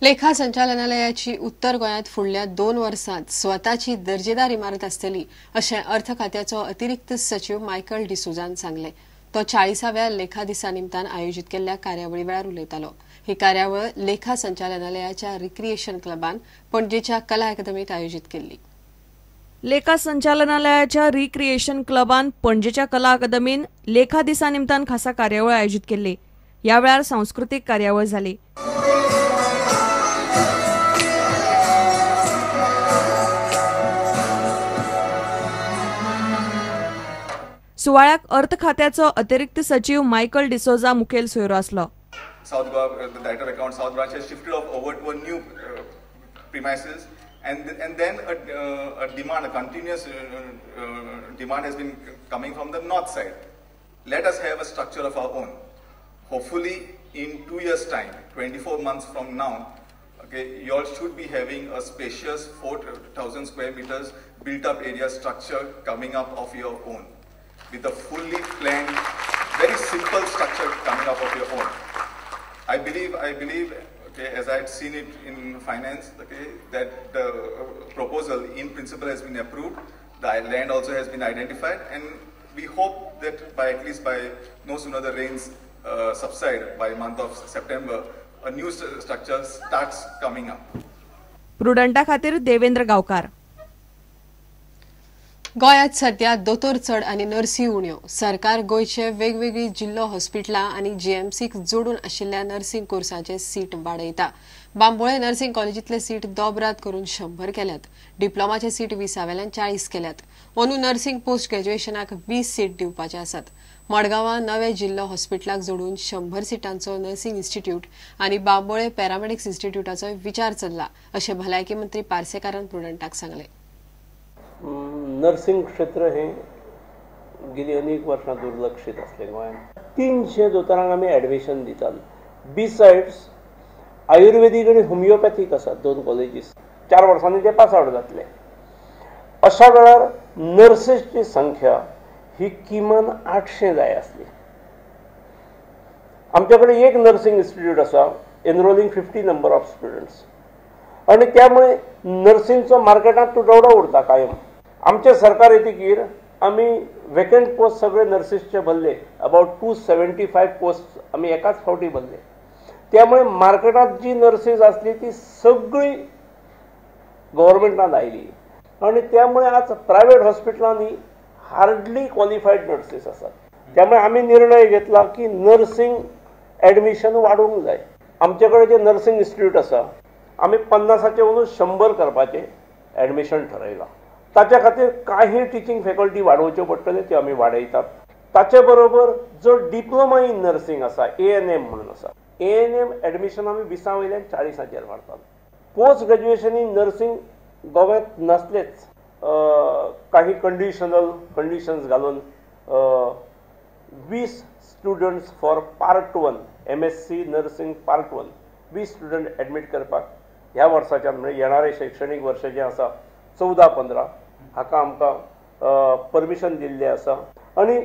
लेखा संचालनालयाची उत्तर गोंयांत फुडल्या 2 वर्सांत स्वताची दर्जेदार इमारत आसतली अशें अर्थ खात्याचो अतिरिक्त सचीव मायकल डिसोझान सांगलें. तो 40व्या लेखा दिसा निमतान आयोजीत केल्ल्या कार्यावळी वेळार उलयतालो. ही कार्यावळ लेखा संचालनालयाच्या रिक्रिएशन क्लबान पणजेच्या कला अकादमीत आयोजीत केल्ली. लेखा संचालनालयाच्या रिक्रिएशन क्लबान पणजेच्या कला अकादमीन लेखा दिसा निमतान खासा कार्यावळ आयोजीत केल्ली. ह्या वेळार सांस्कृतीक कार्यावळ जाली. सुवाळ्याक अर्थ खात्याचो अतिरिक्त सचीव मायकल डिसोझा मुखेल सोयरो आसलो. South Goa, the Director of Accounts South Branch has shifted off over to a new premises, and then a demand, a continuous demand has been coming from the north side. Let us have a structure of our own. Hopefully, in 2 years' time, 24 months from now, okay, you all should be having a spacious 4,000 square meters built-up area structure coming up of your own, with a fully planned, very simple structure coming up of your own. I believe, okay, as I had seen it in finance, okay, that the proposal in principle has been approved, the land also has been identified, and we hope that by at least by no sooner the rains subside by month of September, a new structure starts coming up. प्रुडंटा खातीर देवेंद्र गावकार. गोंयांत सध्या दोतोर चड आनी नर्सी उण्यो. सरकार गोंयचे वेगवेगळी जिल्लो हॉस्पिटलां आनी जीएमसीक जोडून आशिल्ल्या नर्सिंग कोर्साचे सीट वाडयता. बांबोळे नर्सिंग कॉलेजींतले सीट दोबरात करून 100 केल्यात. डिप्लोमाचे सीट 20 वेल्यान 40 केल्यात. अंदू नर्सिंग पोस्ट ग्रॅज्युएशनाक 20 सीट दिवपाचे आसात. मडगांवां नवे जिल्लो हॉस्पिटलाक जोडून 100 सिटांचो नर्सिंग इन्स्टिट्यूट आनी बांबोळे पॅरामेडिक्स इन्स्टिट्यूटाचो विचार चल्ला अशें भलायकी मंत्री पार्सेकारान प्रुडंटाक सांगलें. नर्सिंग क्षेत्र हे गेली अनेक वर्षां दुर्लक्षित आसलें गोंयांत. 300 दोतोरांक आमी एडमिशन दितात. बिसायड्स आयुर्वेदीक आनी होमियोपॅथीक आसात 2 कॉलेजीस. 4 वर्सांनी ते पास आवट जातले. अशा वेळार नर्सीसची संख्या ही किमान 800 जाय आसली. आमचे कडेन एक नर्सिंग इन्स्टिट्यूट आसा, एनरोलिंग 50 नंबर ऑफ स्टुडंट्स, आनी त्यामुळे नर्सिंगचो मार्केटांत तुटवडो उरता कायम. आमचें सरकार येतकीर आमी वेकंट पोस्ट सगळे नर्सीसचे भरले. अबावट 275 पोस्ट आमी एकाच फावटी भरले. त्यामुळे मार्केटांत जी नर्सीस आसली ती सगळी गव्हर्मेंटान आयली आनी त्यामुळे आज प्रायवेट हॉस्पिटलांनी हार्डली क्वॉलिफायड नर्सीस आसात. त्यामुळे आमी निर्णय घेतला की नर्सिंग एडमिशन वाडोवंक जाय. आमचे कडेन जे नर्सिंग इन्स्टिट्यूट आसा आमी 50 वचून 100 करपाचें एडमिशन ठरयलां. ताच्या खातीर काही टिचींग फॅकल्टी वाडोवच्यो पडटल्यो त्यो आमी वाडयतात. ताचे बरोबर जो डिप्लोमा इन नर्सिंग आसा, ANM म्हणून आसा, ANM admission आमी 20 वयल्यान 40 वाडतात. पोस्ट ग्रॅज्युएशन इन नर्सिंग गोव्यांत नासलेच. काही कंडिशनल कंडिशन्स घालून 20 students for part 1 MSc nursing part 1 20 student admit करपाक ह्या वर्साच्यान म्हणजे येणारे शैक्षणीक वर्ष जें आसा 14-15 हाका आमकां परमिशन दिल्लें आसा. आनी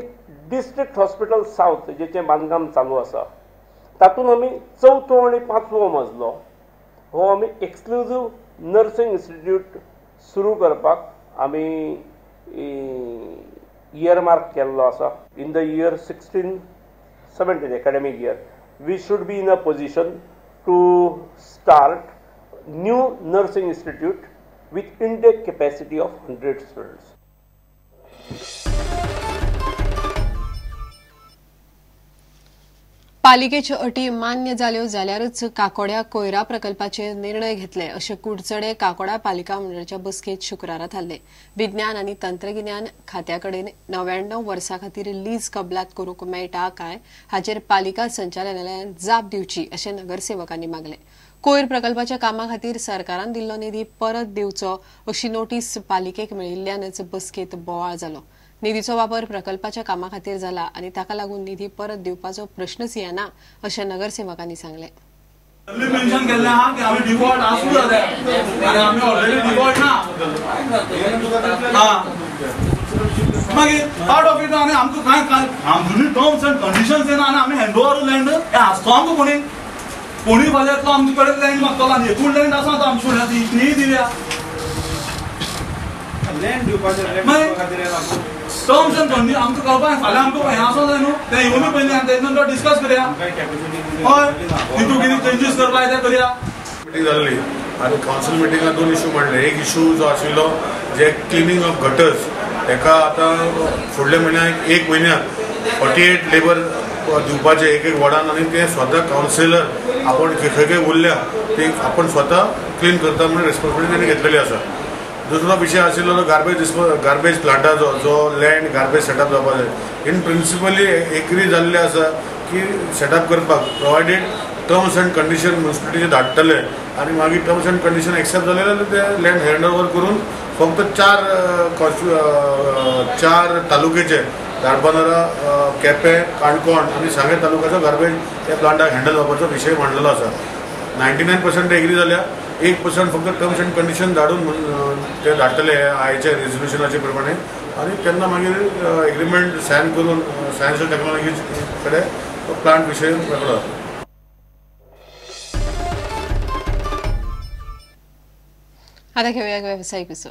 डिस्ट्रिक्ट हॉस्पिटल सावथ जेचें बांदकाम चालू आसा तातूंत आमी 4थो आनी 5वो मजलो हो आमी एक्सक्लुजीव नर्सिंग इन्स्टिट्यूट सुरू करपाक आमी इयर मार्क केल्लो आसा. In the year 16-17 academic year we should be in a position to start new nursing institute with intake capacity of 100 students. पालिकेच्यो अटी मान्य जाल्यो जाल्यारच काकोड्या कोयरा प्रकल्पाचेर निर्णय घेतले अशें कुडचडे काकोडा पालिका मंडळाच्या बसकेंत शुक्रारा थारले. विज्ञान आनी तंत्रगिन्यान खात्या कडेन 99 वर्सां खातीर लीज कबलात करूंक मेळटा काय हाचेर पालिका संचालनालयान जाप दिवची अशें नगरसेवकांनी मागलें. कोयर प्रकल्पाच्या कामा खातीर सरकारान दिल्लो निधी परत दिवचो अशी नोटीस पालिकेक मेळिल्ल्यानच बसकेंत बोवाळ जालो. निधीचो वापर प्रकल्पाच्या कामा खातीर जाला आनी ताका लागून निधी परत दिवपाचो प्रश्नच येना अशें नगरसेवकांनी सांगलें. मेन्शन केल्लें आहा की आमी डिफॉल्ट आसूं जाता आनी आमी ऑलरेडी डिफॉल्ट ना. मागीर पार्ट ऑफ it आनी आमकां कांय आमची टर्म्स एंड कंडिशन्स येना आनी आमी हँड ओवर लँड हें आसतो आमकां कोणी. कोणूय फाल्यां येतलो आमचे कडेन लँड मागतलो आनी एकूण लँड आसा आतां आमचे फुड्यान इतलीय दिल्या. मागीर टर्म्स एंड कंडिशन आमकां कळपाक फाल्यां आमकां हें आसा जाय न्हू, तें येवनूय पयलीं आनी तेजे नंतर डिस्कस करया. हय, तितून कितें चेंजीस करपाक जाय ते करया. मिटींग जाल्ली आनी कावन्सील मिटिंगान 2 इशू मांडले. एक इशू जो आशिल्लो जे क्लिनींग ऑफ गटर्स, तेका आतां फुडल्या म्हयन्याक 1 म्हयन्याक 48 लेबर दिवपाचे एक एक वॉर्डान, आनी ते स्वता कावन्सिलर आपण खंय खंय उरल्या ते आपण स्वता क्लीन करता म्हणून रेस्पॉन्सिबिलिटी तेणी घेतलेली आसा. दुसरो विशय आशिल्लो तो गार्बेज प्लांटाचो जो लँड गार्बेज सेटअप जावपा जाय. इन प्रिंसिपली एग्री जाल्ले आसा की सेटअप करपाक, प्रोवायडेड टर्म्स एंड कंडिशन म्युनिसिपलिटीचे धाडटले आनी मागीर टर्म्स एंड कंडिशन एक्सेप्ट जाले जाल्यार ते लँड हँड ओवर करून फक्त 4 तालुक्याचे धारबांदरा, केपें, काणकोण आनी सांगें तालुक्याचो गार्बेज त्या प्लांटाक हँडल जावपाचो विशय मांडलेलो आसा. 99% एग्री जाल्या, 1% फक्त टर्म्स एंड कंडिशन धाडून ते धाडटले आयच्या रेजोल्युशनाचे प्रमाणे, आनी तेन्ना मागीर एग्रीमेंट सायन करून सायन्स एंड टेक्नॉलॉजी कडेन तो प्लांट विशय मेकळो जातलो. आता घेऊया व्यावसायिक विसव.